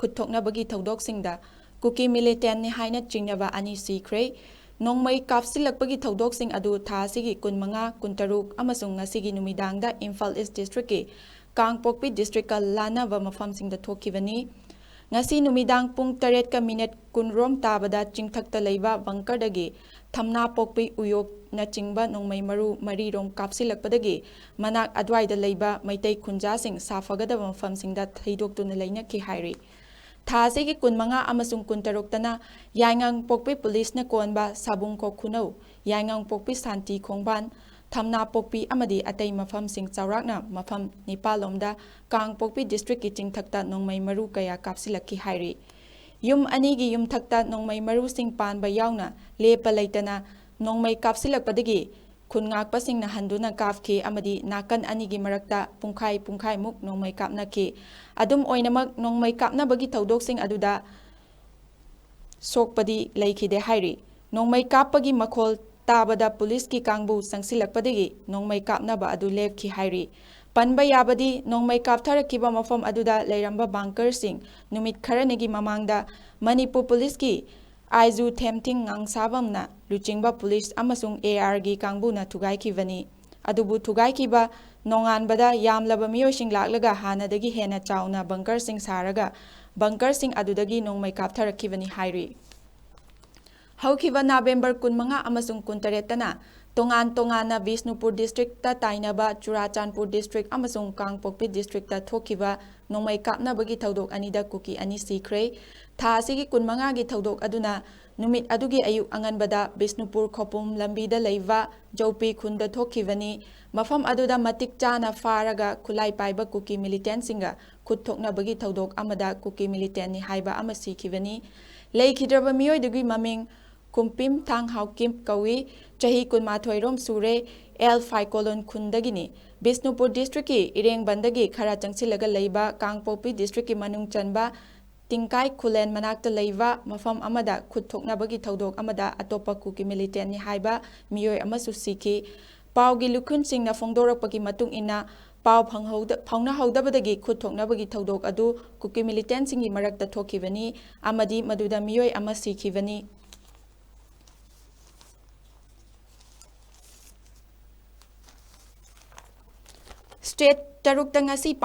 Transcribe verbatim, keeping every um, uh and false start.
ꯈꯨꯠ ꯊꯣꯛꯅꯕꯒꯤ ꯊꯧꯗꯣꯛꯁꯤꯡꯗ ꯀꯨꯀꯤ militantꯅꯤ ꯍꯥꯏꯅ ꯆꯤꯡꯅꯕ ꯑꯅꯤ ꯁꯤꯈ꯭ꯔꯦ꯫ ꯅꯣꯡꯃꯩ ꯀꯥꯞꯁꯤꯜꯂꯛꯄꯒꯤ ꯊꯧꯗꯣꯛꯁꯤꯡ ꯑꯗꯨ ꯊꯥ ꯑꯁꯤꯒꯤ ꯀꯨꯟꯃꯉꯥ, ꯀꯨꯟꯇꯔꯨꯛ ꯑꯃꯁꯨꯡ ꯉꯁꯤꯒꯤ ꯅꯨꯃꯤꯗꯥꯡꯗ ꯏꯝꯐꯥꯜ ꯏꯁ districtꯀꯤ ꯀꯥꯡꯄꯣꯛꯄꯤ districtꯀ ꯂꯥꯟꯅꯕ ꯃꯐꯝꯁꯤꯡꯗ ꯊꯣꯛꯈꯤꯕꯅꯤ꯫ ꯉꯁꯤ ꯅꯨꯃꯤꯗꯥꯡ ꯄꯨꯡ ꯇꯔꯦꯠꯀ minute ꯀꯨꯟꯔꯣꯝ ꯇꯥꯕꯗ ꯆꯤꯡꯊꯛꯇ ꯂꯩꯕ bunkerꯗꯒꯤ ꯊꯝꯅꯥ ꯄꯣꯛꯄꯤ, ꯎꯌꯣꯛꯅꯆꯤꯡꯕ ꯅꯣꯡꯃꯩ ꯃꯔꯨ ꯃꯔꯤꯔꯣꯝ ꯀꯥꯞꯁꯤꯜꯂꯛꯄꯗꯒꯤ ꯃꯅꯥꯛ ꯑꯗꯨꯋꯥꯏꯗ ꯂꯩꯕ ꯃꯩꯇꯩ ꯈꯨꯟꯖꯥꯁꯤꯡ ꯁꯥꯐꯒꯗꯕ ꯃꯐꯝꯁꯤꯡꯗ ꯊꯩꯗꯣꯛꯇꯨꯅ ꯂꯩꯅꯈꯤ ꯍꯥꯏꯔꯤ꯫ ꯊꯥ ꯑꯁꯤꯒꯤ ꯀꯨꯟꯃꯉꯥ ꯑꯃꯁꯨꯡ ꯀꯨꯟꯇꯔꯨꯛꯇꯅ ꯌꯥꯏꯉꯪꯄꯣꯛꯄꯤ policeꯅ ꯀꯣꯟꯕ ꯁꯥꯕꯨꯡꯈꯣꯛ ꯈꯨꯅꯧ, ꯌꯥꯏꯉꯪꯄꯣꯛꯄꯤ ꯁꯥꯟꯇꯤ ꯈꯣꯡꯕꯥꯟ, ꯊꯝꯅꯥꯄꯣꯛꯄꯤ ꯑꯃꯗꯤ ꯑꯇꯩ ꯃꯐꯝꯁꯤꯡ ꯆꯥꯎꯔꯥꯛꯅ ꯃꯐꯝ ꯅꯤꯄꯥꯜꯂꯣꯝꯗ ꯀꯥꯡꯄꯣꯛꯄꯤ districtꯀꯤ ꯆꯤꯡꯊꯛꯇ ꯅꯣꯡꯃꯩ ꯃꯔꯨ ꯀꯌꯥ ꯀꯥꯞꯁꯤꯜꯂꯛꯈꯤ ꯍꯥꯏꯔꯤ꯫ ꯌꯨꯝ ꯑꯅꯤꯒꯤ ꯌꯨꯝꯊꯛꯇ ꯅꯣꯡꯃꯩ ꯃꯔꯨꯁꯤꯡ ꯄꯥꯟꯕ ꯌꯥꯎꯅ ꯂꯦꯞꯄ ꯂꯩꯇꯅ ꯅꯣꯡꯃꯩ ꯀꯥꯞꯁꯤꯜꯂꯛꯄꯗꯒꯤ ꯈꯨꯟ ꯉꯥꯛꯄꯁꯤꯡꯅ ꯍꯟꯗꯨꯅ ꯀꯥꯞꯈꯤ ꯑꯃꯗꯤ ꯅꯥꯀꯟ ꯑꯅꯤꯒꯤ ꯃꯔꯛꯇ ꯄꯨꯡꯈꯥꯏ ꯄꯨꯡꯈꯥꯏꯃꯨꯛ ꯅꯣꯡꯃꯩ ꯀꯥꯞꯅꯈꯤ꯫ ꯑꯗꯨꯝ ꯑꯣꯏꯅꯃꯛ, ꯅꯣꯡꯃꯩ ꯀꯥꯞꯅꯕꯒꯤ ꯊꯧꯗꯣꯛꯁꯤꯡ ꯑꯗꯨꯗ ꯁꯣꯛꯄꯗꯤ ꯂꯩꯈꯤꯗꯦ ꯍꯥꯏꯔꯤ꯫ ꯅꯣꯡꯃꯩ ꯀꯥꯞꯄꯒꯤ ꯃꯈꯣꯜ ꯇꯥꯕꯗ policeꯀꯤ ꯀꯥꯡꯕꯨ ꯆꯪꯁꯤꯜꯂꯛꯄꯗꯒꯤ ꯅꯣꯡꯃꯩ ꯀꯥꯞꯅꯕ ꯑꯗꯨ ꯂꯦꯞꯈꯤ ꯍꯥꯏꯔꯤ꯫ ꯄꯟꯕ ꯌꯥꯕꯗꯤ, ꯅꯣꯡꯃꯩ ꯀꯥꯞꯊꯔꯛꯈꯤꯕ ꯃꯐꯝ ꯑꯗꯨꯗ ꯂꯩꯔꯝꯕ bunkerꯁꯤꯡ ꯅꯨꯃꯤꯠ ꯈꯔꯅꯤꯒꯤ ꯃꯃꯥꯡꯗ ꯃꯅꯤꯄꯨꯔ policeꯀꯤ ꯑꯥꯏꯖꯨ ꯊꯦꯝꯊꯤꯡ ꯉꯥꯡꯁꯥꯕꯝꯅ ꯂꯨꯆꯤꯡꯕ police ꯑꯃꯁꯨꯡ ARꯒꯤ ꯀꯥꯡꯕꯨꯅ ꯊꯨꯒꯥꯏꯈꯤꯕꯅꯤ꯫ ꯑꯗꯨꯕꯨ ꯊꯨꯒꯥꯏꯈꯤꯕ ꯅꯣꯡꯉꯥꯟꯕꯗ ꯌꯥꯝꯂꯕ ꯃꯤꯑꯣꯏꯁꯤꯡ ꯂꯥꯛꯂꯒ ꯍꯥꯟꯅꯗꯒꯤ ꯍꯦꯟꯅ ꯆꯥꯎꯅ bunkerꯁꯤꯡ ꯁꯥꯔꯒ bunkerꯁꯤꯡ ꯑꯗꯨꯗꯒꯤ ꯅꯣꯡꯃꯩ ꯀꯥꯞꯊꯔꯛꯈꯤꯕꯅꯤ ꯍꯥꯏꯔꯤ꯫ ꯍꯧꯈꯤꯕ November ꯀꯨꯟꯃꯉꯥ ꯑꯃꯁꯨꯡ ꯀꯨꯟꯇꯔꯦꯠꯇꯅ ꯇꯣꯉꯥꯟ ꯇꯣꯉꯥꯟꯅ ꯕꯤꯁꯅꯨꯄꯨꯔ districtꯇ ꯇꯥꯏꯅꯕ ꯆꯨꯔꯥꯆꯥꯟꯄꯨꯔ district ꯑꯃꯁꯨꯡ ꯀꯥꯡꯄꯣꯛꯄꯤ districtꯇ ꯊꯣꯛꯈꯤꯕ ꯅꯣꯡꯃꯩ ꯀꯥꯞꯅꯕꯒꯤ ꯊꯧꯗꯣꯛ ꯑꯅꯤꯗ ꯀꯨꯀꯤ ꯑꯅꯤ ꯁꯤꯈ꯭ꯔꯦ꯫ ꯊꯥ ꯑꯁꯤꯒꯤ ꯀꯨꯟꯃꯉꯥꯒꯤ ꯊꯧꯗꯣꯛ ꯑꯗꯨꯅ ꯅꯨꯃꯤꯠ ꯑꯗꯨꯒꯤ ꯑꯌꯨꯛ ꯑꯉꯟꯕꯗ ꯕꯤꯁꯅꯨꯄꯨꯔ ꯈꯧꯄꯨꯝ ꯂꯝꯕꯤꯗ ꯂꯩꯕ ꯖꯧꯄꯤ ꯈꯨꯟꯗ ꯊꯣꯛꯈꯤꯕꯅꯤ꯫ ꯃꯐꯝ ꯑꯗꯨꯗ ꯃꯇꯤꯛ ꯆꯥꯅ ꯐꯥꯔꯒ ꯈꯨꯠꯂꯥꯏ ꯄꯥꯏꯕ ꯀꯨꯀꯤ militantꯁꯤꯡꯒ ꯈꯨꯠ ꯊꯣꯛꯅꯕꯒꯤ ꯊꯧꯗꯣꯛ ꯑꯃꯗ ꯀꯨꯀꯤ militantꯅꯤ ꯍꯥꯏꯕ ꯑꯃ ꯁꯤꯈꯤꯕꯅꯤ꯫ ꯂꯩꯈꯤꯗ꯭ꯔꯕ ꯃꯤꯑꯣꯏꯗꯨꯒꯤ ꯃꯃꯤꯡ ꯀꯨꯝꯄꯤꯝ ꯊꯥꯡ ꯍꯥꯎꯀꯤꯝ ꯀꯧꯏ꯫ ꯆꯍꯤ ꯀꯨꯟꯃꯥꯊꯣꯏ ꯔꯣꯝ ꯁꯨꯔꯦ꯫ ꯑꯦꯜ ꯐꯥꯏꯀꯣꯂꯣꯟ ꯈꯨꯟꯗꯒꯤꯅꯤ꯫ ꯕꯤꯁꯅꯨꯄꯨꯔ districtꯀꯤ ꯏꯔꯦꯡꯕꯟꯗꯒꯤ ꯈꯔ ꯆꯪꯁꯤꯜꯂꯒ ꯂꯩꯕ ꯀꯥꯡꯄꯣꯛꯄꯤ districtꯀꯤ ꯃꯅꯨꯡ ꯆꯟꯕ ꯇꯤꯡꯀꯥꯏ ꯈꯨꯂꯦꯟ ꯃꯅꯥꯛꯇ ꯂꯩꯕ ꯃꯐꯝ ꯑꯃꯗ ꯈꯨꯠ ꯊꯣꯛꯅꯕꯒꯤ ꯊꯧꯗꯣꯛ ꯑꯃꯗ ꯑꯇꯣꯞꯄ ꯀꯨꯀꯤ militantꯅꯤ ꯍꯥꯏꯕ ꯃꯤꯑꯣꯏ ꯑꯃꯁꯨ ꯁꯤꯈꯤ꯫ ꯄꯥꯎꯒꯤ ꯂꯨꯈꯨꯟꯁꯤꯡꯅ ꯐꯣꯡꯗꯣꯔꯛꯄꯒꯤ ꯃꯇꯨꯡ ꯏꯟꯅ, ꯄꯥꯎ ꯐꯪꯍꯧꯗ-, ꯐꯥꯎꯅꯍꯧꯗꯕꯗꯒꯤ ꯈꯨꯠ ꯊꯣꯛꯅꯕꯒꯤ ꯊꯧꯗꯣꯛ ꯑꯗꯨ ꯀꯨꯀꯤ militant ꯁꯤꯡꯒꯤ ꯃꯔꯛꯇ ꯊꯣꯛꯈꯤꯕꯅꯤ ꯑꯃꯗꯤ ꯃꯗꯨꯗ ꯃꯤꯑꯣꯏ ꯑꯃ ꯁꯤꯈꯤꯕꯅꯤ꯫ State ꯇꯔꯨꯛꯇ ꯉꯁꯤ